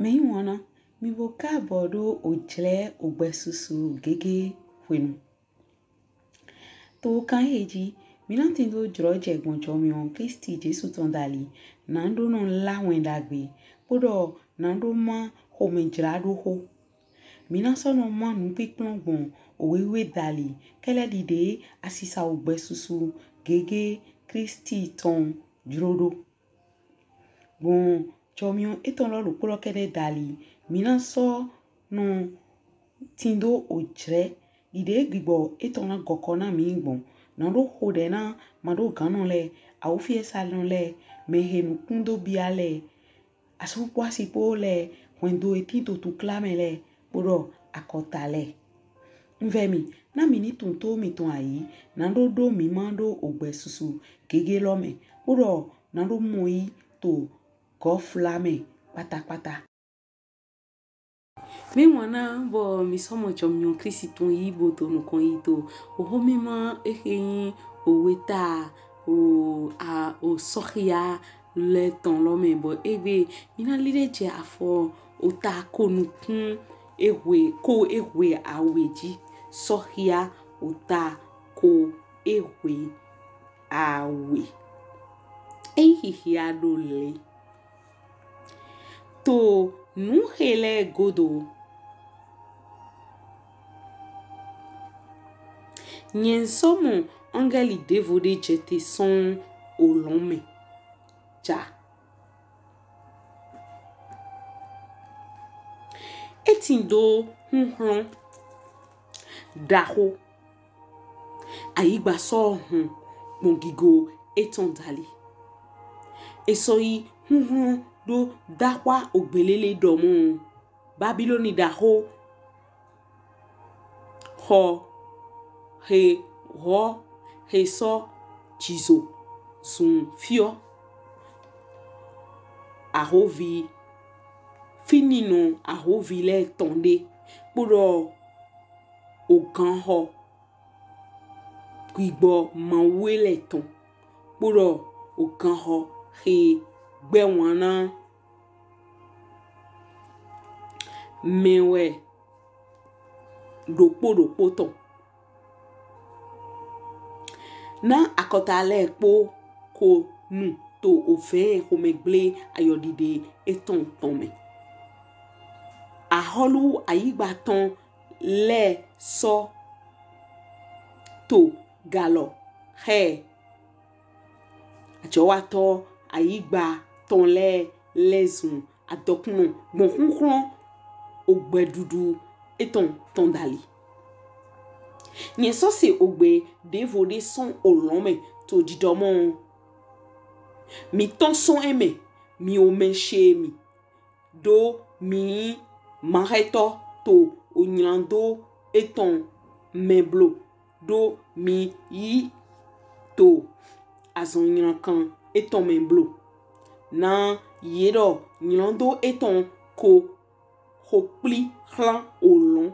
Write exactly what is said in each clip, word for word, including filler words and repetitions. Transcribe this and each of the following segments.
Mɛyiwanna, mì bo kaabɔ ɖo ojlɛ ogbɛsusu gege hwenu. To kan ehe ji, mí na tindo jlɔjɛ gbɔn jɔmiɔn Klisti Jesu tɔn dali, naɖo nɔ lá wɛn ɖagbe, kpoɖɔ naɖo má xomɛjlaɖoxo. Mí na sɔ nɔ má nupinplɔn gbɔn owe wiwe dali, kɛlɛ ɖiɖe asisa ogbɛsusu gege Klisti tɔn jlo ɖo. Gbɔn jɔmiɔn etɔn lɔ ɖokpo lɔ kɛɖɛ dali, mí na sɔ nɔ tindo ojlɛ ɖiɖe gbigbɔ etɔn na gɔkɔ na mí gbɔn. Naɖo xoɖɛ na maɖoganɔ lɛ, awufiɛsanɔ lɛ, mɛhe nukun do bia lɛ, asu kpo asi kpo lɛ, hwɛndo he tin to tukla mɛ lɛ, kpoɖɔ akɔta lɛ. Un vɛ mì, na mì ni tunwun to mìtɔn ayi, naɖo ɖo mí ma ɖo ogbɛsusu gege lɔ mɛ, kpoɖɔ naɖo mɔyi to gɔfla mɛ kpatakpata. Mɛyiwanna, bɔ mí sɔ mɔ jɔmiɔn Klisti tɔn yi bo to nukɔn yi to oxo mima ehe nyi owe ta o a o Osɔxia lɛ tɔn lɔ mɛ, bɔ egbe mí na liɖe jɛ afɔ ota ko nukun ehwe ko ehwe awe ji. Osɔxia ota ko ehwe awe. Eyi xixia ɖo le. To nuhe lɛ godo, nyɛn sɔ mɔ angɛli ɖevo ɖe jɛte sɔn olɔn mɛ ja. E tindo huhlɔn ɖaxo. Ayigba sɔ hun gbɔn gigo etɔn dali. E sɔ yi huhlɔn ɖo daxwa ogbelele ɖɔ mɔ, Babiloni ɖaxo, xɔ he xɔ he sɔ jizo zun fiɔ ahovi, fininɔ ahovi lɛ tɔn ɖe, kpoɖɔ oganxɔ gbigbɔ Mawu lɛ tɔn, kpoɖɔ oganxɔ he gbɛwanna mɛ wɛ ɖokpo ɖokpo tɔn. Na akɔta lɛ kpo ko nu to ovɛn xomɛgble ayɔɖiɖe etɔn tɔn mɛ. Axɔlu ayigba tɔn lɛ sɔ to galɔ xɛ ajɔwatɔ ayigba tɔn lɛ lɛzun adɔkunnɔ gbɔn huhlɔn ogbɛɖuɖu etɔn tɔn dali. Nyɛn sɔ se ogbe ɖevo ɖe sɔn olɔn mɛ to ɖiɖɔ mɔ, Mi tɔn sɔn emɛ, mi omɛ she mi, ɖo mi nyi maxɛtɔ to onylando etɔn mɛ blo, ɖo mi yi to azɔn nylankan etɔn mɛ blo. Na ye ɖɔ nylando etɔn ko xo kpli xlan olɔn,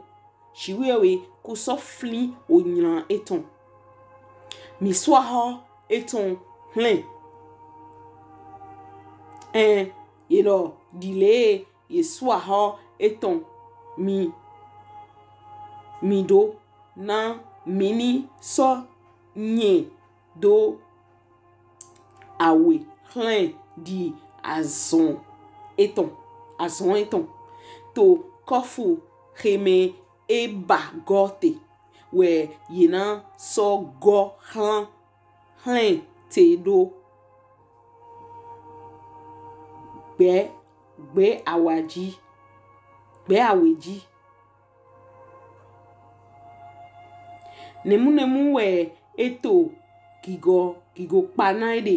Jiwheyɛwhe ko sɔ flin onylan etɔn. Mi sɔ axɔ etɔn xlɛn. Ɛn, ye ɖɔ ɖile ye sɔ axɔ etɔn mi mi ɖo na mi ni sɔ nyɛ do awe xlɛn ɖi azɔn etɔn, azɔn etɔn. To kɔfu xemɛ e ba gɔ te wɛ ye na sɔ gɔ xlan xlɛn te ɖo gbɛ gbɛ awa ji, gbɛ awe ji. Nɛmunɛmu wɛ e to gigo gigo kpa na eɖe,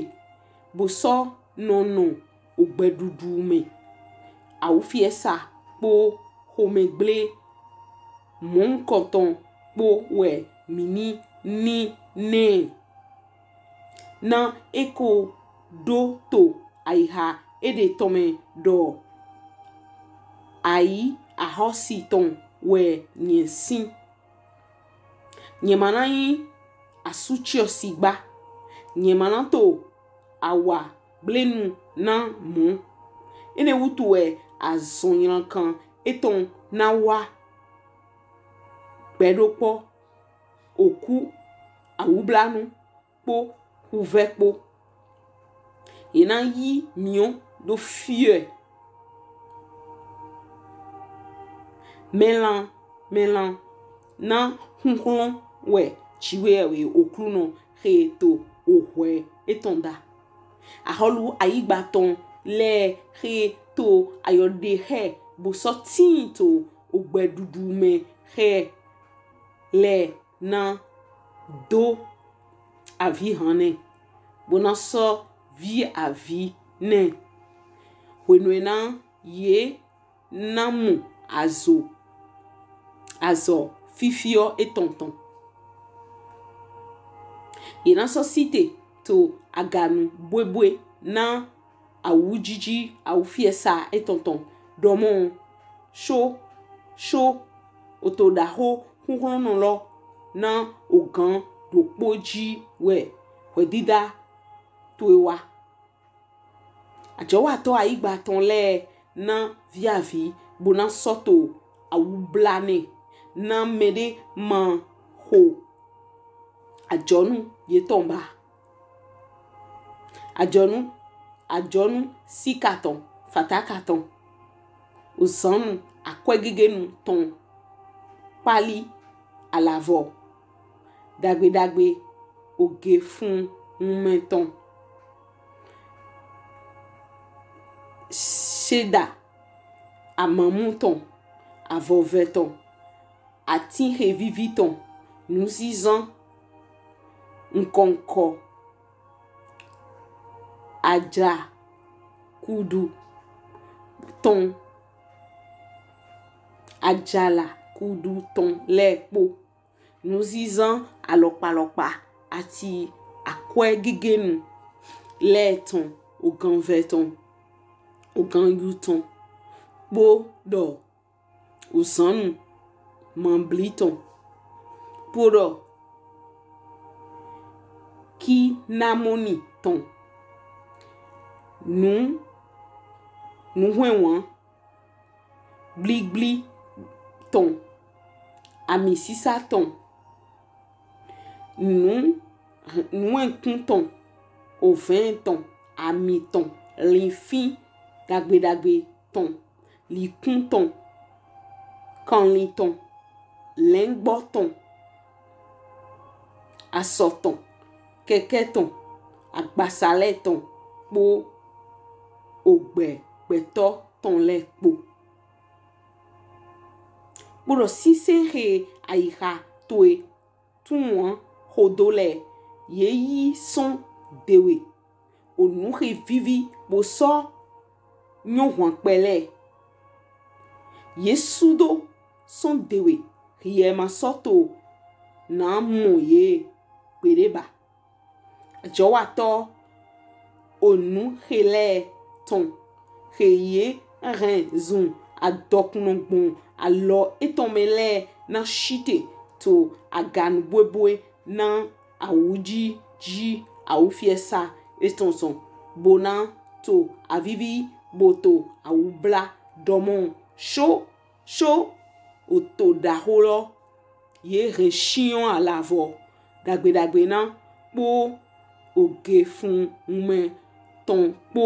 bo sɔ nɔ nɔ ogbɛɖuɖu mɛ. Awufiɛsa kpo xomɛgble mɔnkɔtɔn kpo wɛ mi ni ni nɛ. Na e ko ɖo to ayixa eɖe tɔn mɛ ɖɔ ayi axɔsi tɔn wɛ nyɛ sin. Nyɛ ma na nyi asuciɔsigba, nyɛ ma na to awa gblenu na mɔ. Enɛ wutu wɛ azɔnylankan etɔn na wa gbɛɖokpɔ, oku, awublanu kpo huvɛ kpo. Ye na yi miɔn ɖo fiɔ ɛ. Mɛlan mɛlan na huhlɔn wɛ Jiwheyɛwhe Oklunɔ xe to ohwɛ etɔn da. Axɔlu ayigba tɔn lɛ xe to ayɔɖe xɛ bo sɔ tin to ogbɛɖuɖu mɛ xɛ lɛ na do avi han nɛ, bo na sɔ vi avi nɛ. Hwenu e na ye na mu azo azɔ fifiɔ etɔn tɔn. Ye na sɔ site to aganu bwebwe na awujiji awufiɛsa etɔn tɔn ɖɔmɔ, sho sho, oto ɖaxo huhlɔnnɔ lɔ, na ogan ɖokpo ji wɛ hwɛdida towe wa. Ajɔwatɔ ayigba tɔn lɛ na viavi bo na sɔ to awubla nɛ, na mɛɖe ma xo ajɔnu yetɔn ba. Ajɔnu, ajɔnu sika tɔn, fataka tɔn, ozannu, akwɛgegenu tɔn, kpali, alavɔ, ɖagbeɖagbe, ogefun hunmɛ tɔn, seda, amamu tɔn, avɔvɛ tɔn, atin xe vivi tɔn, nuzinzan, nkɔnkɔ, ajakudu tɔn, ajalakudu tɔn lɛ kpo, nuzinzan alɔkpalɔkpa ati akwɛgegenu lɛ tɔn, oganvɛ tɔn, oganyu tɔn, kpo ɖɔ ozannu mabli tɔn, kpo ɖɔ kinamoni tɔn, nu nuhwɛnwan gbligbli tɔn, amisisa tɔn, nu nuwɛnkun tɔn, ovɛn tɔn, ami tɔn, linfin ɖagbeɖagbe tɔn, likun tɔn, kanlin tɔn, lɛngbɔ tɔn, asɔ tɔn, kɛkɛ tɔn, agbasa lɛ tɔn kpo ogbɛ gbɛtɔ tɔn lɛ kpo. Kpoɖɔ sinsɛn xe ayixa towe tunwun xodo lɛ, ye yi sɔn dewe, onu xe vivi bo sɔ nyɔhwan kpɛ lɛ. Ye sudo sɔn dewe, hiɛ ma sɔ to na mɔ ye gbeɖe ba. Ajɔwatɔ onu xe lɛ tɔn, xe ye hɛn zun adɔkunnɔ gbɔn alɔ etɔn mɛ lɛ na site to aganu bwebwe na awujiji awufiɛsa etɔn zɔn, bo na to avivi bo to awubla ɖɔmɔ, sho sho, oto ɖaxo lɔ, ye hɛn shinyɔn alavɔ ɖagbeɖagbe na kpo ogefun hunmɛ tɔn kpo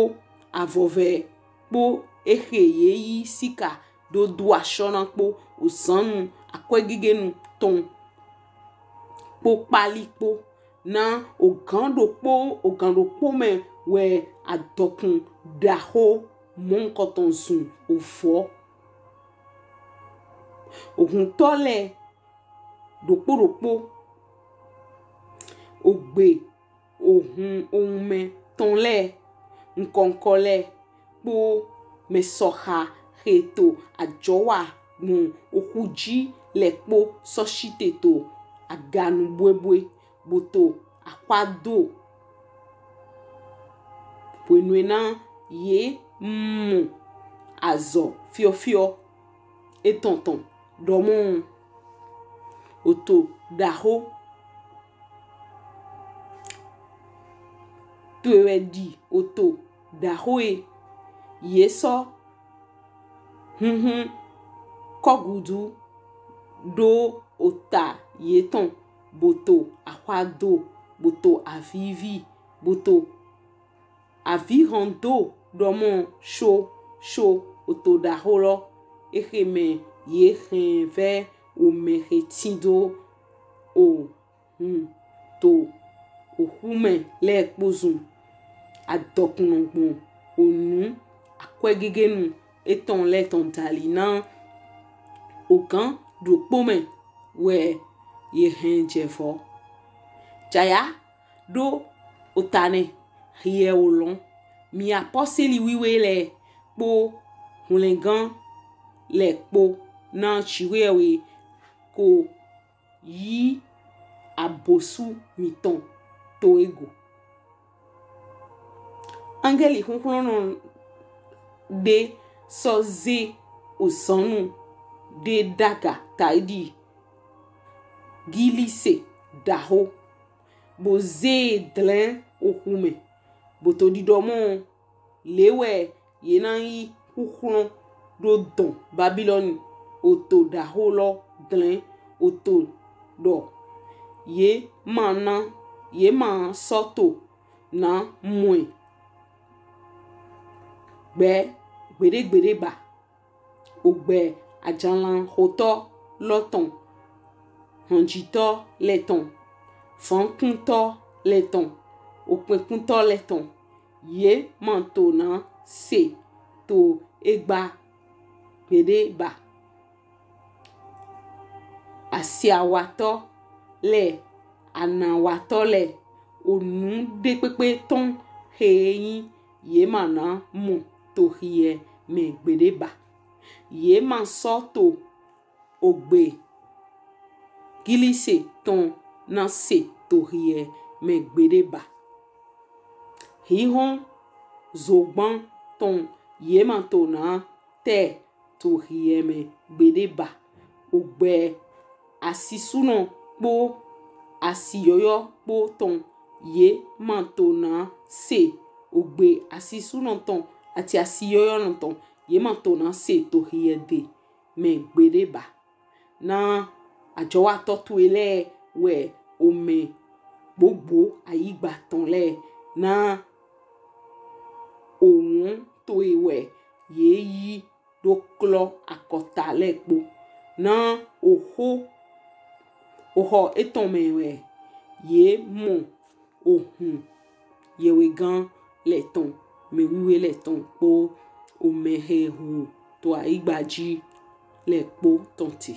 avɔvɛ kpo, exe ye yi sika ɖo do ashɔ na kpo ozannu akwɛgegenu tɔn kpo kpali kpo, na ogan ɖokpo ogan ɖokpo mɛ wɛ adɔkun ɖaxo mɔnkɔtɔn zun ovɔ. Ohuntɔ lɛ ɖokpo ɖokpo, ogbe ohun ohunmɛ tɔn lɛ, nkɔnkɔ lɛ kpo mɛsɔxa xe to ajɔwa gbɔn oxu ji lɛ kpo sɔ site to aganu bwebwe bo to axwa do. Hwenu e na ye mɔ azɔ fiɔfiɔ etɔn tɔn ɖɔmɔ, oto ɖaxo towe wɛ ɖi oto ɖaxo e ye sɔ hunhun kɔgudu ɖo ota yetɔn, bo to ahwado, bo to avivi, bo to avihando ɖɔmɔ sho sho oto ɖaxo lɔ, exe mɛ ye hɛn vɛ omɛ xe tindo o hun to oxu mɛ lɛ kpo zun adɔkunnɔ gbɔn onu akwɛgegenu etɔn lɛ tɔn dali na ogan ɖokpo mɛ wɛ ye hɛn jɛ vɔ. Jaya ɖo ota nɛ hiɛ olɔn, mi apɔseli wiwe lɛ kpo hwlɛngan lɛ kpo na Jiwheyɛwhe ko yi abosu mitɔn to e go. Angɛli huhlɔnnɔ ɖe sɔ ze ozɔnnu ɖe ɖaga taidi gilise ɖaxo, bo ze e dlɛn oxu mɛ, bo to ɖiɖɔ mɔ le wɛ ye na yi huhlɔn ɖo dɔn Babilɔni oto ɖaxo lɔ dlɛn oto ɖɔ ye ma na ye ma sɔ to na mɔ ɛ gbɛ gbeɖegbeɖe ba. Ogbɛ ajalanxotɔ lɔ tɔn, hanjitɔ lɛ tɔn, fankuntɔ lɛ tɔn, okpɛnkuntɔ lɛ tɔn, ye ma to na se to egba gbeɖe ba. Asiawatɔ lɛ, anawatɔ lɛ, onu ɖekpekpe tɔn xe nyi ye ma na mɔ to xiɛ mɛ gbeɖe ba. Ye ma sɔ to ogbe gilise tɔn na se to xiɛ mɛ gbeɖe ba. Hihɔn zogban tɔn ye ma to na tɛ to xiɛ mɛ gbeɖe ba. Ogbɛ asisunɔ kpo asiyɔyɔ kpo tɔn ye ma to na se. Ogbe asisunɔ tɔn ati asiyɔyɔnɔ tɔn ye ma to na se to xiɛ de mɛ gbeɖe ba. Na ajɔwatɔ towe lɛ wɛ omɛ gbogbo ayigba tɔn lɛ, na owɔn towe wɛ ye yi ɖo klɔ akɔta lɛ kpo. Na oxo oxɔ etɔn mɛ wɛ ye mɔ ohun yɛwhegan lɛ tɔn, mɛ wiwe lɛ tɔn kpo omɛ xe hu to ayigba ji lɛ kpo tɔn te.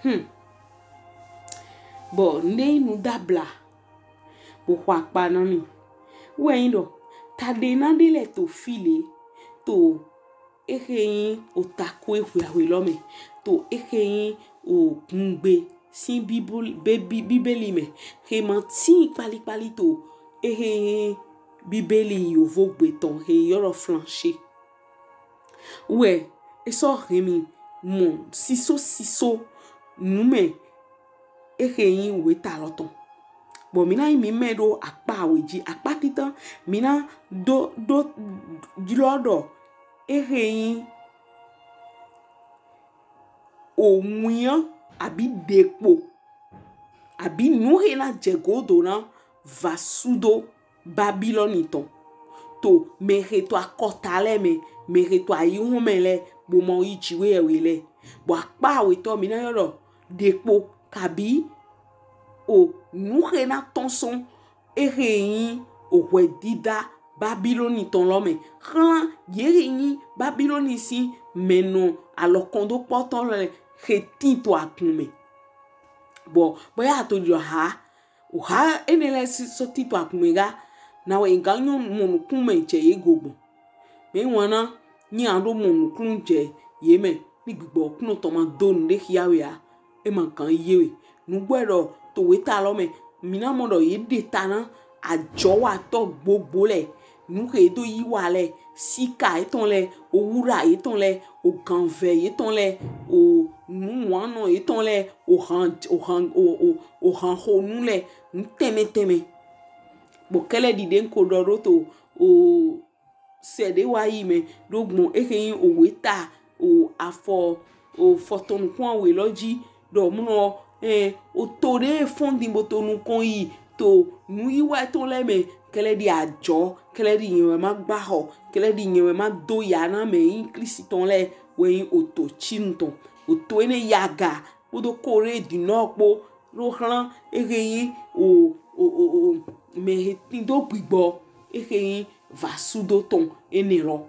Hmm. Bɔ nɖe nu dabla bo xɔ akpa na mi. Wɛ nyi ɖɔ taɖe na ɖe lɛ to fi le, to exe nyi otakwe hweahwe lɔ mɛ, to exe nyi ogungbe sin Bibl-, be-, Bi-, Bibeli mɛ, xe ma tin kpalikpali to exe nyi Bibeli yovogbe tɔn xe yɔ ɖɔ flanche. Wɛ e sɔ hɛn mi mɔ siso siso nu mɛ exe nyi weta lɔ tɔn. Bɔ mi na yi mi mɛ ɖo akpa awe ji, akpa titan mi na do do jlɔ ɖɔ exe nyi owinyan abi ɖekpo abi nu xe na jɛ godo na vasudo Babilɔni tɔn, to mɛ xe to akɔta lɛ mɛ, mɛ xe to ayihɔn mɛ lɛ, bo ma yi Jiwheyɛwhe lɛ. Bɔ akpa awetɔ mi na yɔ ɖɔ ɖekpo kabi o nu xe na tɔn sɔn exe nyi ohwɛdida Babilɔni tɔn lɔ mɛ. Xlan ye xe nyi Babilɔni sin mɛnɔ alɔkɔndokpɔtɔ lɛ xe tin to agun mɛ. Bɔ bɔ ya to ɖɔ ha, oha enɛ lɛ sɔ tin to agun mɛ ga, na wɛ n ga nyɔ mɔ nukun mɛ jɛ ye go gbɔn. Mɛ wana nyi a ɖo mɔ nukun jɛ ye mɛ, ni gbigbɔ kunɔ tɔn ma do nu ɖe xia we a, e ma gan ye we. Nugbɛ ɖɔ to weta lɔ mɛ, mi na mɔ ɖɔ ye ɖe ta na ajɔwatɔ gbogbo lɛ, nu xe do yi wa lɛ, sika yetɔn lɛ, owura yetɔn lɛ, oganvɛ yetɔn lɛ, onuwanɔ yetɔn lɛ, ohan ohan o o ohanxonu lɛ, nu tɛnmɛ tɛnmɛ. Bɔ kɛlɛ ɖiɖe n ko ɖɔ ɖo to o sɛ ɖe wa yi mɛ ɖo gbɔn exe nyi oweta o afɔ o fɔtɔnukun awe lɔ ji ɖɔ mlɔ ɛ o to ɖe fɔn din bo to nukɔn yi to nuyiwa etɔn lɛ mɛ kɛlɛ ɖi ajɔ kɛlɛ ɖi nyɛ wɛ ma gba xɔ kɛlɛ ɖi nyɛ wɛ ma do ya na mɛ yin Klisti tɔn lɛ wɛ yin o to cinu tɔn o to enɛ yaga kpodo Corée du Nord kpo ɖo xlan ehe yin o o o o mɛ he tin do gbigbɔ ehe yin vasudo tɔn enɛ lɔ.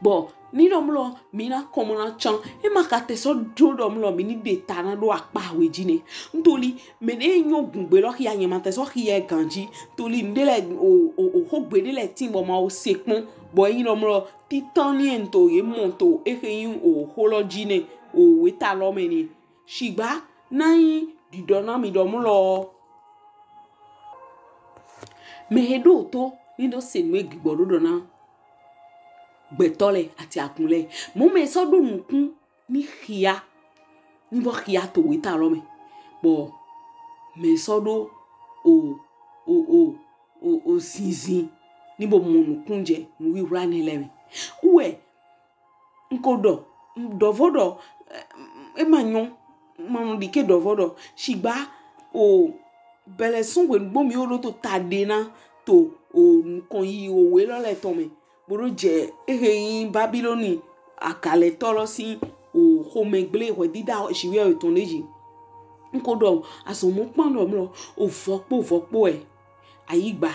Bɔ ni ɖɔ mlɔ mi na kɔmɔ na can e ma ka tɛ sɔ ɖo ɖɔ mlɔ mi ni ɖe ta na ɖo akpa awe ji nɛ. Ntoli mɛ ne nyɔ gungbe lɔ xia nyɛ ma tɛ sɔ xia ganji. Ntoli nɖe lɛ o o o xogbe ɖe lɛ tin bɔ ma o se kpɔn bɔ e yin ɖɔ mlɔ titan ni ɛ nto ye mɔ to ehe yin o xo lɔ ji nɛ o weta lɔ mɛ nɛ. Shigba na yin ɖiɖɔ na mi ɖɔ mlɔ mɛ he ɖo to ni ɖo se nu e gbigbɔ ɖo ɖɔ na gbɛtɔ lɛ ati akun lɛ mɔ mɛ sɔ ɖo nukun ni xia ni bɔ xia to weta lɔ mɛ bɔ mɛ sɔ ɖo o o o o o zinzin ni bo mɔ nukun jɛ nuwiwla nɛ lɛ mɛ. Wɛ n ko ɖɔ ɖɔvɔ ɖɔ e ma nyɔ ma nu ɖike ɖɔvɔ ɖɔ shigba o bɛlɛ sɔn hwenugbo mi wo ɖo to ta ɖe na to o nukɔn yi o we lɔ lɛ tɔn mɛ bo ɖo jɛ ehe yin Babiloni akalɛtɔ lɔ sin o xomɛgble hwɛdida shiwi etɔn ɖe ji. N ko ɖɔ azɔn mɔ kpan ɖɔ mlɔ o vɔkpo vɔkpo ɛ ayigba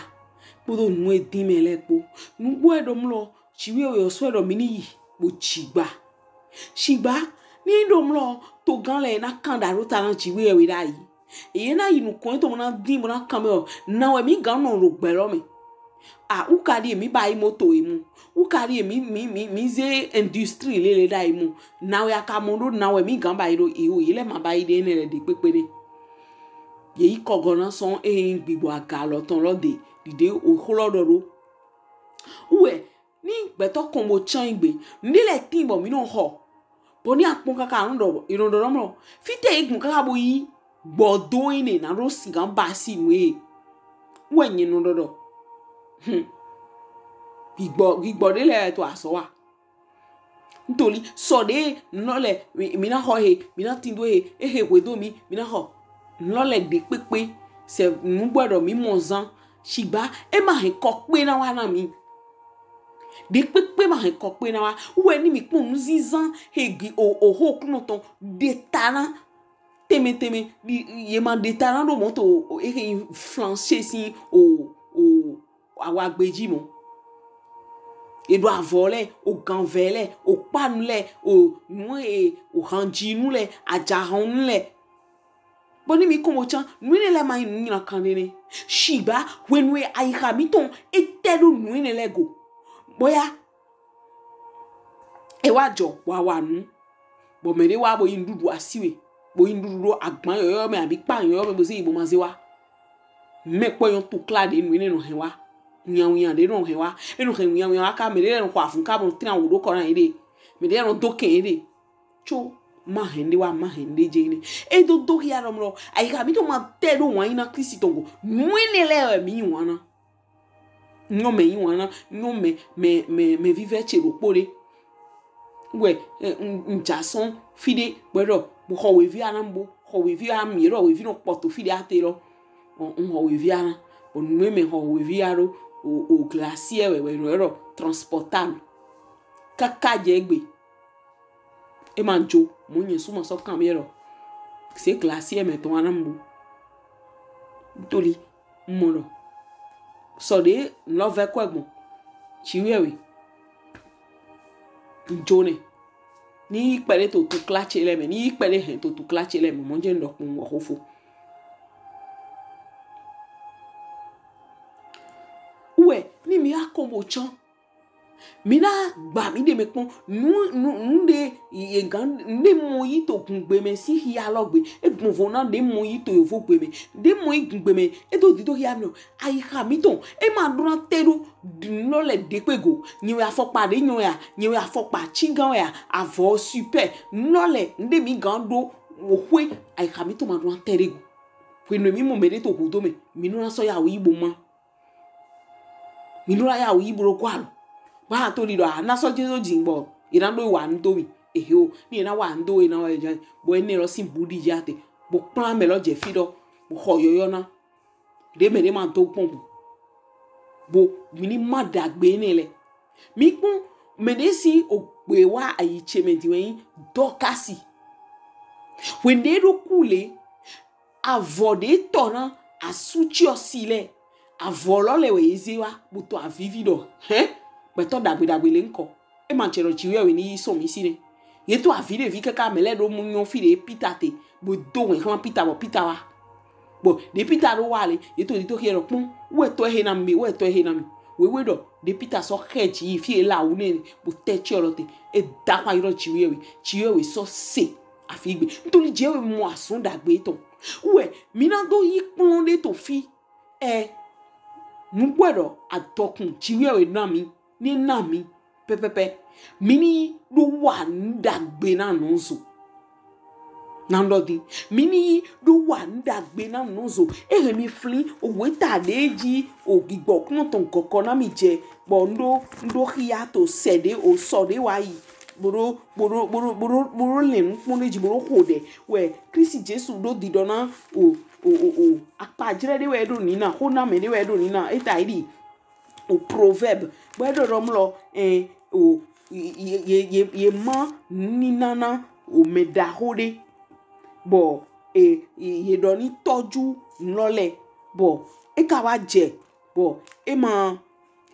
kpodo nu e din mɛ lɛ kpo nugbo ɛ ɖɔ mlɔ shiwi ɛ wɛ ɔsɔ ɛ ɖɔ mi ni yi bo jigba. Shigba ni ɖo mlɔ togan lɛ na kan ɖa ɖo ta na jiwe ɛ wɛ ɖa yi. Eye na yi nukɔn to mo na din mo na kan mɛ ɔ na wɛ mi gan nɔ ɖo gbɛ lɔ mɛ. A u ka ɖi mi ba yi moto yi mu u ka ɖi mi mi mi mi ze industrie lele ɖa yi mu na wɛ aka mɔ ɖo na wɛ mi gan ba yi ɖo yi o yi lɛ ma ba yi ɖe enɛ lɛ ɖe kpekpe ɖe. Ye yi kɔgɔ na sɔn eyin gbigbɔ aga lɔ tɔn lɔ de ɖiɖe o xo lɔ ɖɔ ɖo. Wɛ ni gbɛtɔ kɔn bo can yi gbe nɖe lɛ tin bɔ mi nɔ xɔ bɔ ni akpɔn kaka anu ɖɔ inɔ ɖɔ nɔ mlɔ fitɛ yi gbɔn kaka bo yi gbɔ do yi nɛ na ɖo sigan ba si nu ye wɛ nyɛ nɔ ɖɔ ɖɔ hmm gbigbɔ gbigbɔ ɖe lɛ to asɔ wa ntoli sɔ ɖe nɔ lɛ mi na xɔ he mi na tin do he ehe hwe do mi mi na xɔ nɔ lɛ ɖe kpekpe sɛ nugbo ɖɔ mi mɔ zan shigba e ma hɛn kɔ kpe na wa na mi. Ɖekpekpe ma hɛn kɔ kpe na wa. Wɛ ni mi kpɔn nuzinzan he gi o o ho kunɔ tɔn ɖe ta na tɛmɛ tɛmɛ ye ma ɖe ta na ɖo mɔ to ehe flanse sin o o awa gbeji mɔ. Eɖo avɔ lɛ, o ganvɛ lɛ, o kpanu lɛ, o nu e o hanjinu lɛ, ajahanu lɛ. Bɔ ni mi kɔn bo can nu enɛ lɛ ma yin nu nylankan ɖe nɛ. Shigba hwenu e ayiha mitɔn e tɛ ɖo nu enɛ lɛ go. Bɔya e wa jɔ wa wa nu. Bɔ mɛ ɖe wa bo yi nuɖuɖu asi we, bo yi nuɖuɖu ɖo agban yɔyɔ mɛ abi kpa yɔyɔ mɛ bo ze yi bo ma ze wa. Mɛ kpɔ yɔn tukla ɖe nu enɛ nɔ hɛn wa. Wiyan wiyan ɖe nɔ hɛn wa. E nɔ hɛn wiyan wiyan wa ka mɛ ɖe nɔ xɔ afun ka bo trin awu ɖo kɔ na yi ɖe. Mɛ ɖe nɔ do kɛn yi ɖe. Tso ma hɛn ɖe wa ma hɛn ɖe je ne. E do do hia ɖɔ mlɔ. Ayiha mitɔn ma tɛ ɖo wan yi na Klisti tɔn go. Nu enɛ lɛ wɛ mi wan na. Nyɔ mɛ yi wan na. Nyɔ mɛ mɛ mɛ mɛ vivɛ tse ɖo kpo ɖe. Wɛ n n ja sɔn fi ɖe gbɛ ɖɔ bo xɔ wevi ana bo xɔ wevi ami ɖɔ wevi nɔ kpɔtɔ fi ɖe ate lɔ. N xɔ wevi ana. O nu mɛ xɔ wevi a ɖo o o glacier wɛ wɛ ɖɔ transportable. Kaka jɛ gbe. E ma jo mo nye su ma sɔ kan mi ɖɔ se glacier mɛ tɔn ana mo toli mo ɖɔ sɔ ɖe lɔ vɛ kɔ gbɔn ci wiɛ we jo nɛ ni kpɛ ɖe to tukla ce lɛ mɛ ni kpɛ ɖe hɛn to tukla ce lɛ mɛ mo je n ɖɔ kpɔn wɔ xofo wɛ ni mi akɔ bo can Mi na gba mi ɖe mɛ kpɔn nu nu nu ɖe yegan ɖe mɔ yi to gungbe mɛ si xia lɔ gbe egbɔnvo na ɖe mɔ yi to yovogbe mɛ ɖe mɔ yi gungbe mɛ edo dido xia mi o ayixa mi tɔn e ma ɖo na te ɖo nulɔ lɛ ɖe kpe go nyɛ wɛ afɔkpa ɖe nyɔ ya nyɛ wɛ afɔkpa cigan wɛ ya avɔ super nulɔ lɛ nu ɖe mi gan ɖo wo xwe ayixa mi tɔn ma ɖo na te ɖe go hwenu mi mɔ mɛ ɖe to hudo mɛ mi nɔ na sɔ ya wo yi bo ma. Mi nɔ na ya wo yi bo ɖo kɔ alɔ. Ba to ɖi ɖɔ a na sɔ je do dzi gbɔ. Ye na ɖo wa nu do mi. Ehe o, ni ye na wa nu do ye na wa ye jan. Bo ene lɔ sin budi ja te. Bo kpla mɛ lɔ jɛ fi ɖɔ. Bo xɔ yɔyɔ na. Ɖe mɛ ɖe ma do kpɔn bo. Bo mi ni ma dagbe ne lɛ. Mi kpɔn mɛ ɖe sin ogbe wa ayi ce mɛ di wɛ yin Dɔkasi. Wɛ ɖe ɖo ku le. Avɔ ɖe tɔ na asu ciɔ si lɛ. Avɔ lɔ lɛ wɛ ye ze wa bo to avivi ɖɔ. Hɛn? Gbɛtɔ dagbe dagbe le nkɔ. E ma cɛ ɖɔ Jiwheyɛwhe ni yi sɔn mi si nɛ. Ye to avi ɖe vi kaka mɛ lɛ ɖo mu nyɔ fi ɖe Pita te. Bo do wɛn xlan Pita bɔ Pita wa. Bɔ ɖe Pita ɖo wa le, ye to di to xɛ ɖɔ kpɔn. Wɛ tɔ he na mi, wɛ tɔ he na mi. Wewe ɖɔ ɖe Pita sɔ xɛ ji yi fi e la wu ne bo tɛ ciɔ lɔ te. E da kpa yi ɖɔ Jiwheyɛwhe. Jiwheyɛwhe sɔ se afi gbe. Ntoli Jiwheyɛwhe mɔ azɔn dagbe tɔn. Wɛ mi na do yi kplɔn ɖe to fi. Ɛ, nugbɛ ɖɔ adɔkun Jiwheyɛwhe na mi, ni na mi pɛpɛpɛ. Mi ni ɖo wa nu dagbe na nɔzo. Na ɖɔ di. Mi ni ɖo wa nu dagbe na nɔzo. Ehe mi flin owe ta ɖe ji o gigbɔ kplɔn tɔn gɔkɔ na mi jɛ. Bɔ n ɖo n ɖo xia to sɛ ɖe o sɔ ɖe wa yi. Bo ɖo bo ɖo bo ɖo bo ɖo bo ɖo lɛn nu kpɔn ɖe ji bo ɖo xo ɖɛ. Wɛ Kristi Jesu ɖo di ɖɔ na o o o o akpajrɛ ɖe wɛ ɖo nina, xo na mɛ ɖe wɛ ɖo nina. Eta yi ɖi o proverbe bɔ e ɖɔ ɖɔ mlɔ ɛ o ye ye ye ye ma nina na o mɛ ɖaxo ɖe bɔ e ye ɖɔ ni tɔju nlɔ lɛ bɔ e ka wa jɛ bɔ e ma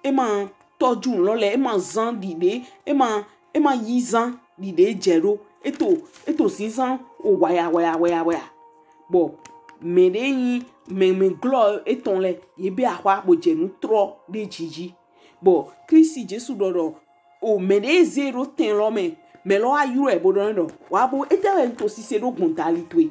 e ma tɔju nlɔ lɛ, e ma zan ɖiɖe, e ma e ma yi zan ɖiɖe jɛ ɖo. E to e to zinzan o waya waya waya waya. Bɔ mɛ ɖe yin mɛ mɛ glɔ etɔn lɛ ye bɛ axwa bo jɛ nu trɔ ɖe jiji. Bɔ Kristi Jesu ɖɔ ɖɔ o mɛ ɖe ze ɖo tɛn lɔ mɛ, mɛ lɔ wa yrɔ ɛ bo ɖɔ nɛ ɖɔ wa bo etɛ wɛ n to sise ɖo gbɔn dali towe.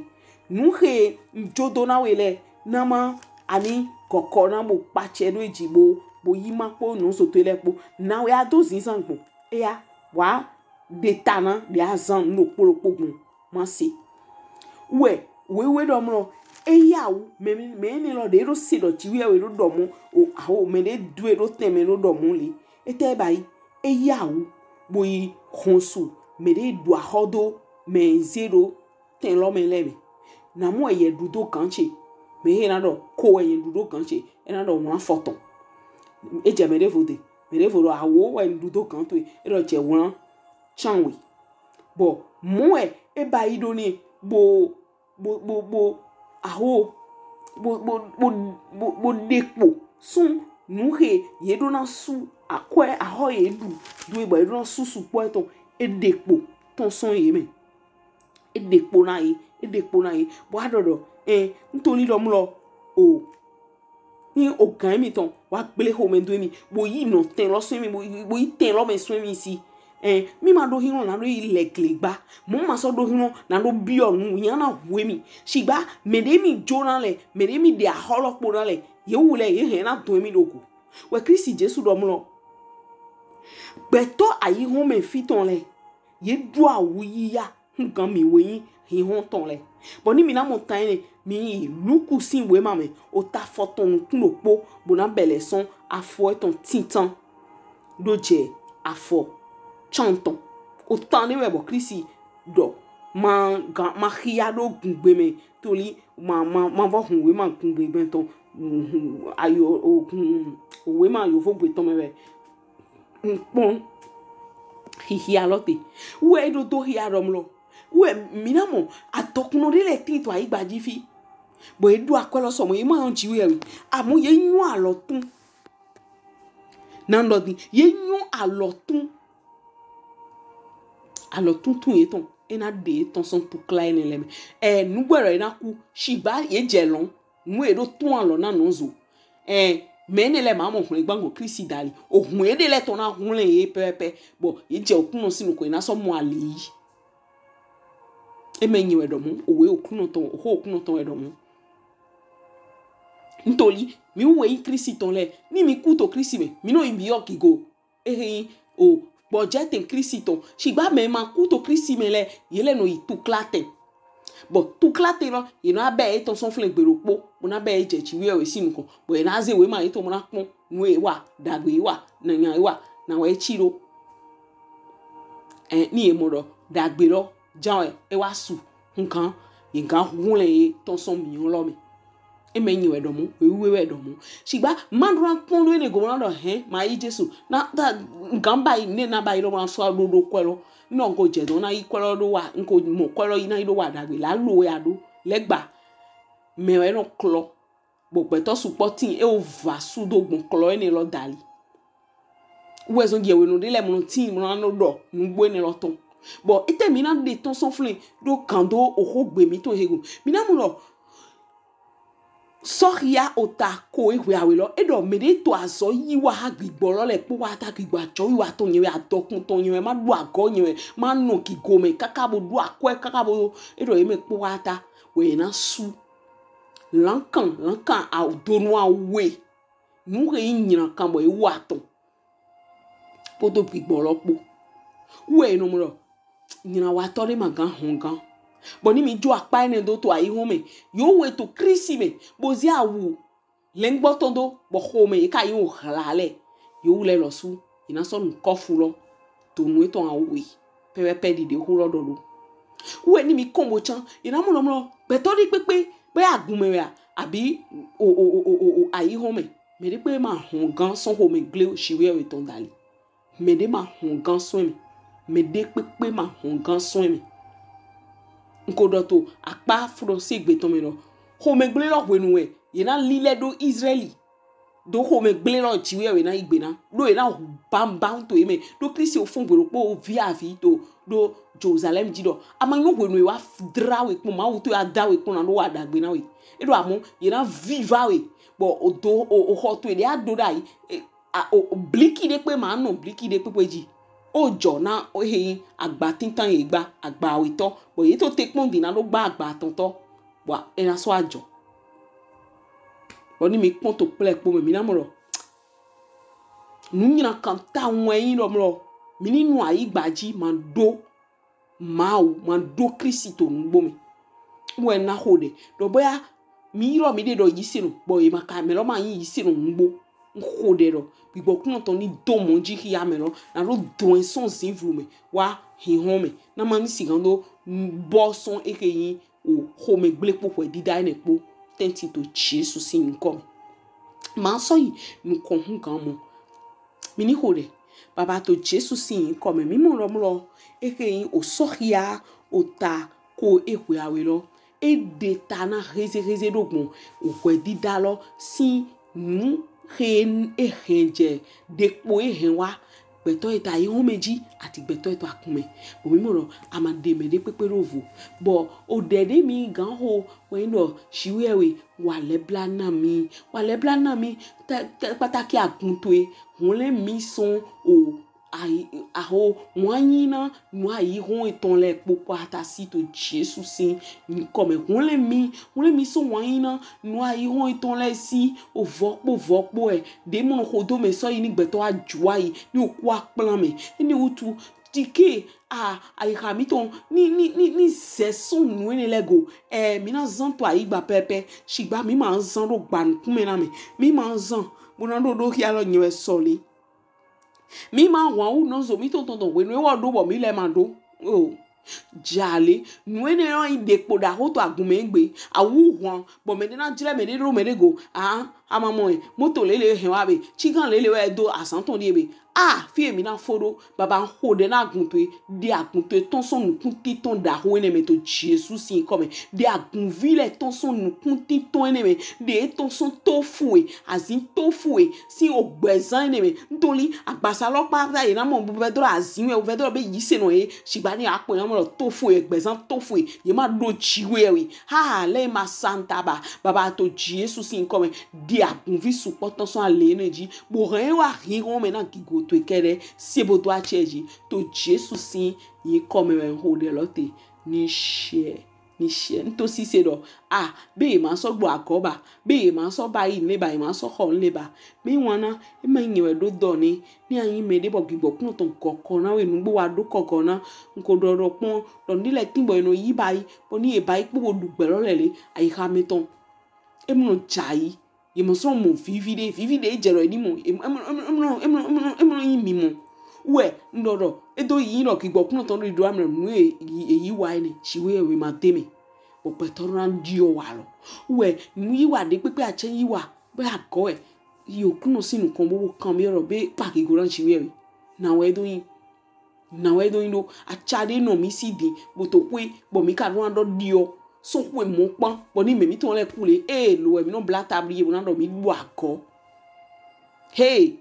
Nu xe n jo do na we lɛ na ma ani kɔkɔ na bo kpacɛ ɖo eji bo bo yi ma kpo nɔzo towe lɛ kpo na we a do zinzan gbɔn eya wa ɖe ta na ɖe azan nu ɖokpo ɖokpo gbɔn ma se. Wɛ wewe ɖɔ mlɔ eya wu mɛ mɛ ne lɔ ɖe ɖo se ɖɔ Jiwheyɛwhe ɖo ɖɔ mɔ o aho mɛ ɖe do e ɖo tɛn mɛ ɖo ɖɔ mɔ le etɛ ba yi eya wu bo yi xɔnsu mɛ ɖe ɖo axɔ do mɛ ze ɖo tɛn lɔ mɛ lɛ mɛ. Na mɔ ɛ yɛ ɖu do gan ce. Mɛ he na ɖɔ ko ɛ yɛ ɖu do gan ce. E na ɖɔ wlan fɔtɔn. E jɛ mɛ ɖevo de. Mɛ ɖevo ɖɔ awo wɛ n ɖu do gan towe. E ɖɔ jɛ wlan can we. Bɔ mɔ ɛ e ba yi ɖo ni bo bo bo bo aho bo bo bo bo bo ɖe kpo sun nu xe ye ɖo na su akwɛ axɔ ye ɖu do e bɔ ye ɖo na su sukpɔ etɔn e ɖe kpo tɔn sɔn ye mɛ. E ɖe kpo na ye, e ɖe kpo na ye. Bɔ a ɖɔ ɖɔ ɛ n to li ɖɔ mlɔ o ni o gan mi tɔn wa gble xomɛ do mi bo yi nɔ tɛn lɔ sɔn mi bo yi tɛn lɔ mɛ sɔn mi si. Ɛ mi ma ɖo hinɔ na ɖo yi lɛ glegba. Mɔ ma sɔ ɖo hinɔ na ɖo biɔ nu nya na hu mi. Shigba mɛ ɖe mi jo na lɛ, mɛ ɖe mi ɖe axɔ lɔ kpo na lɛ, ye wu lɛ ye hɛn na dɔn mi ɖo go. Wɛ Kristi Jesu ɖɔ mlɔ. Gbɛtɔ ayihɔn mɛ fi tɔn lɛ ye ɖo awu yiya hugan mi we yin hinhɔn tɔn lɛ. Bɔ ni mi na mɔ tan enɛ mi yi Luku sin wema mɛ o ta fɔtɔn nukun ɖokpo bo na bɛlɛ sɔn afɔ etɔn tintan ɖo jɛ afɔ can tɔn. O tan ɖe wɛ bɔ Kristi ɖɔ ma gan ma xia ɖo gungbe mɛ toli ma ma ma vɔ hun wema gungbe gbɛtɔn ayo o hun wema yovogbe tɔn mɛ wɛ n kpɔn xixia lɔ te. Wɛ e ɖo do xia ɖɔ mlɔ. Wɛ mi na mɔ adɔkunnɔ ɖe lɛ tin to ayigba ji fi. Bɔ e ɖo akwɛ lɔ sɔmɔ ye ma yɔn Jiwheyɛwhe. Amɔ ye nyɔ alɔ tun. Na n ɖɔ di ye nyɔ alɔ tun. Alɔ tuntun yetɔn e na ɖe etɔn sɔn tukla enɛ lɛ mɛ. Ɛ nugbɛ lɔ e na ku shigba ye jɛ lɔn. Nu e ɖo tun alɔ na nɔzo. Ɛ mɛ enɛ lɛ ma mɔ hwlɛngban go Kristi dali. Ohun e ɖe lɛ tɔn na hwlɛn ye pɛpɛpɛ. Bɔ ye jɛ Oklunɔ sin nukɔn ye na sɔ mɔ ali yi. E mɛ nyi wɛ ɖɔ mɔ owe Oklunɔ tɔn oxo Oklunɔ tɔn wɛ ɖɔ mɔ. Ntoli mi wu wɛ yin Kristi tɔn lɛ ni mi ku to Kristi mɛ mi nɔ yi bi yɔ gigo. Ehe o gbɔjɛ tɛn Kristi tɔn shigba mɛ ma ku to Kristi mɛ lɛ ye lɛ nɔ yi tukla tɛn. Bɔ tukla tɛn lɔ ye na bɛ etɔn sɔn flɛn gbe ɖokpo bo na bɛ e jɛ Jiwheyɛwhe sin nukɔn bɔ ye na ze wema yetɔn bo na kpɔn nu e wa dagbe e wa na nya e wa na wɛ e ci ɖo. Ɛ, ni ye mɔ ɖɔ dagbe lɔ jan wɛ e wa su nkan, ye gan hun lɛ ye tɔn sɔn miɔn lɔ mɛ. E mɛ nyi wɛ ɖɔ mɔ, wewe wɛ ɖɔ mɔ. Shigba ma ɖo na kpɔn ɖo ene gɔmɔ na ɖɔ hɛn ma yi Jesu. Na ta gan ba yi ne na ba yi lɔ ma sɔ ɖo ɖo kwɛ lɔ. Nɔ nko jɛ dɔn na yi kwɛ lɔ ɖo wa, nko mɔ kwɛ lɔ yi na yi ɖo wa dagbe la lo ya ɖo. Lɛgba mɛ wɛ nɔ klɔ. Bɔ gbɛtɔ sukpɔ tin e o va su do gbɔn klɔ ene lɔ dali. Wɛ zɔn jɛ wenu ɖe lɛ mɔ tin mɔ na nɔ ɖɔ nugbo ene lɔ tɔn. Bɔ ete mi na ɖe tɔn sɔn flin ɖo kan do oxo gbe mi tɔn hego. Mi na mɔ ɖɔ sɔhia ota ko e hwe awe lɔ. E ɖɔ mɛ ɖe to azɔ yi wa ha gbigbɔ lɔ lɛ kpo wa ta gbigbɔ atsɔ yi wa tɔn nyɛ wɛ adɔkun tɔn nyɛ wɛ ma ɖo agɔ nyɛ wɛ ma nɔ gigo mɛ kaka bo ɖo akwɛ kaka bo e ɖɔ ye mɛ kpo wa ta wɛ ye na su. Lankan lankan adonu awe. Nu he yi nyina kan bɔ ye wa tɔn. Kpodo gbigbɔ lɔ kpo. Wɛ nɔ mɔ ɖɔ nyina watɔ ɖe ma gan hɔn gan. Bɔ ni mi jo akpa ene do to ayi hɔn mɛ. Yo we to Kristi mɛ. Bo zi awu lɛngbɔ tɔn do bɔ xo mɛ yi ka yi o hla lɛ. Yo wu lɛ lɔ su. Yi na sɔ nu kɔfu lɔ. To nu etɔn awu we. Pɛpɛpɛ ɖiɖe xo lɔ ɖɔ ɖo. Wɛ ni mi kɔn bo can. Yi na mɔ lɔ mɔ lɔ. Gbɛtɔ ɖe kpekpe. Bɛ agun mɛ wɛ a. Abi o o o o o o ayi hɔn mɛ. Mɛ ɖe kpe ma hɔn gan sɔn xo mɛ gble o si wɛ wɛ tɔn dali. Mɛ ɖe ma hɔn gan sɔn mɛ. Mɛ ɖe kpekpe ma hɔn gan sɔn mɛ. Nko ɖɔ to akpa Fɔlɔsi gbe tɔn mɛ lɔ. Xomɛgble lɔ hwenu wɛ ye na lilɛ ɖo Izraɛli. Do xomɛgble lɔ ji wɛ ye na yi gbe na. Ɖo ye na hu bambam to ye mɛ. Ɖo Kristi o fɔn gbe ɖo kpo vi avi to ɖo Jerusalem ji ɖɔ. Ama nyɔ hwenu ye wa dra we kpɔn, Mawu to ya da we kpɔn na ɖo wa dagbe na we. E ɖo amɔ ye na viva we. Bɔ o do o o xɔ to ye ɖe a do ɖa yi. E, a o o bliki ɖe kpe ma nɔ bliki ɖe kpekpe ji. O jɔ na o he yin agba tintan ye gba agba awetɔ. Bɔ ye to te kpɔn di na ɖo gba agba atɔntɔ. Bɔ e na sɔ ajɔ. Bɔ ni mi kpɔn to kplɛ kpo mɛ mi na mɔ lɔ. Nu nyina kan ta wɛ yin lɔ mlɔ. Mi ni nu ayi gba ji ma ɖo. Mawu ma ɖo Kristi to nugbo mɛ. Wɛ na xo ɖɛ. Ɖɔ boya mi ylɔ mi ɖe ɖɔ yise nɔ. Bɔ ye ma ka mɛ lɔ ma yin yise nɔ nugbo. N xo ɖɛ ɖɔ gbigbɔ kunɔ tɔn ni do mɔ ji xia mɛ lɔ. Na ɖo dɔn sɔn zin vlu mɛ. Wa hin hɔn mɛ. Na ma ni sigan do bɔ sɔn ehe yin o xomɛgble kpo xwɛdida enɛ kpo tɛntin to Jesu sin nyikɔ mɛ. Ma sɔ yi nukɔn hugan mɔ. Mi ni xo ɖɛ. Baba to Jesu sin nyikɔ mɛ mi mɔ lɔ mlɔ ehe yin o sɔhia o ta ko e hwe awe lɔ. E ɖe ta na hezeheze ɖo gbɔn o hwɛdida lɔ sin nu he e hɛn jɛ ɖekpo e hɛn wa gbɛtɔ e to ayi hɔn mɛ ji ati gbɛtɔ e to akun mɛ. Bo mi mɔ lɔ a ma ɖe mɛ ɖe kpekpe ɖo vo. Bɔ o ɖɛ ɖe mi gan xo wɛ yin ɖɔ si wɛ we wa lɛ bla na mi wa lɛ bla na mi tɛ tɛ kpataki agun to e hɔn lɛ mi sɔn o ayi aho wan yin na nu ayi hɔn etɔn lɛ kpokpo ata si to Jesu sin nyikɔ mɛ. Hɔn lɛ mi hɔn lɛ mi sɔn wan yin na nu ayi hɔn etɔn lɛ si o vɔ kpo vɔ kpo ɛ ɖe mɔ xo do mɛ sɔ yi ni gbɛtɔ a ju ayi ni o ku akplan mɛ. Eni wutu tike a ayiha mi tɔn ni ni ni ni zɛ sɔn nu ene lɛ go. Ɛ mi na zan to ayi gba pɛpɛ sigba mi ma zan ɖo gba nukun mɛ na mɛ mi ma zan bo na ɖo ɖo xia lɔ nyɛ wɛ sɔ le. Mi ma hwan wu nɔ zo mi tɔn tɔn tɔn hwenu e wɔ ɖo bɔ mi lɛ ma ɖo o. Jale nu ene lɔ yin ɖekpo ɖaxo to agun mɛ egbe awu hwan bɔ mɛ ɖe na jlɛ mɛ ɖe ɖo mɛ ɖe go a a ma mɔ ɛ moto lele hɛn wa be cigan lele wɛ do azan tɔn ɖie be a fi emi na fo ɖo baba n xo ɖɛ na agun to e ɖe agun to e tɔn sɔn nukun titɔn ɖaxo ene mɛ to Jesu sin nyikɔ mɛ ɖe agunvi lɛ tɔn sɔn nukun titɔn ene mɛ ɖe e tɔn sɔn tofu e azin tofu e sin o gbɛzan ene mɛ ntoli agbasa lɔ kpata ye na mɔ bo vɛ do ɖo azin wɛ o vɛ do ɖo be yise nɔ ye sigba ni akpɔ ye na mɔ ɖɔ tofu e gbɛzan tofu e ye ma ɖo ji wɛ we ha lɛ ma santa ba baba to Jesu sin nyikɔ mɛ ɖe agunvi sukpɔ tɔn sɔn ale ene ji bo hɛn wa hin hɔn mɛ na gigo to e kɛɖɛ se bo do acɛ ji to Jesu sin nyikɔ mɛ wɛ n xo ɖɛ lɔ te ni shɛ ni shɛ n to sise ɖɔ a be ye ma sɔ gbɔ agɔ ba be ye ma sɔ ba yi nle ba ye ma sɔ xɔ nle ba mi wana e ma nyɛ wɛ ɖo dɔ ne ni a yin mɛ ɖe bɔ gbigbɔ kunɔ tɔn gɔkɔ na we nugbo wa ɖo kɔgɔ na n ko ɖɔ ɖɔ kpɔn ɖɔ ni lɛ tin bɔ ye nɔ yi ba yi bɔ ni ye ba yi kpo bo ɖu gbɛ lɔ lɛ le ayiha mɛ tɔn e mɔ ja yi ye mɔ sɔ mɔ vivi ɖe vivi ɖe jɛ lɔ ni mɔ e mɔ e mɔ e mɔ e mɔ e mɔ yin mi mɔ wɛ n ɖɔ ɖɔ E do yi lɔ ki gbɔ kunɔ tɔn ɖo ɖo amɛ nu e yi wa ene. Shiwe we ma de mɛ. Bɔ gbɛtɔ ɖo na ɖiɔ wa lɔ. Wɛ nu yi wa ɖe kpekpe atsɛ yi wa. Be agɔ ɛ. Yi o kunɔ si nukɔn bo bo kan mi lɔ be pa ki go na shiwe we. Na wɛ do yi. Na wɛ do yi ɖo. Atsa ɖe nɔ mi si di. Bo to kwe. Bɔ mi ka ɖo na ɖɔ ɖiɔ. So kwe mɔ kpan. Bɔ ni mɛ mi tɔn lɛ ku le. E lo wɛ mi nɔ bla tabli ye bo na ɖɔ mi ɖo agɔ. Hey.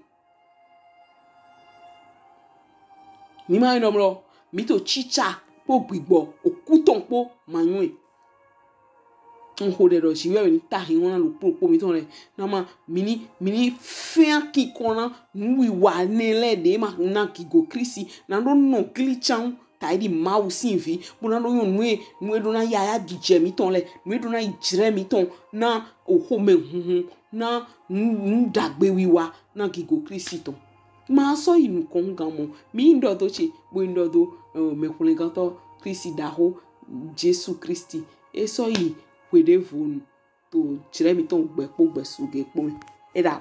Mi ma yi nɔ mlɔ, mi to tsitsa kpo gbigbɔ, oku tɔn kpo ma nyɔe. N xo ɖe ɖɔ si wɛ mi ta hin wɔna lo kpo kpo mi tɔn lɛ. Na ma mi ni mi ni fɛn ki kɔna nu wiwa ne lɛ ɖe ma na gigo Kristi na ɖo nɔ kli tsan ta yi di Mawu sin vi bo na ɖo nyɔ nue nue ɖo na yaya didze mi tɔn lɛ nue ɖo na yi dzrɛ mi tɔn na oxome hunhun na nu nu dagbe wiwa na gigo Kristi tɔn. Ma sɔ yi nukɔn gan mɔ. Mi ŋ ɖɔ do tse, bo ŋ ɖɔ do eh, mɛxwlɛngantɔ Kristi daxo Jesu Kristi. E sɔ yi hweɖevonu to jrɛ mi tɔn gbɛ kpo gbɛ suge kpo mɛ. E da.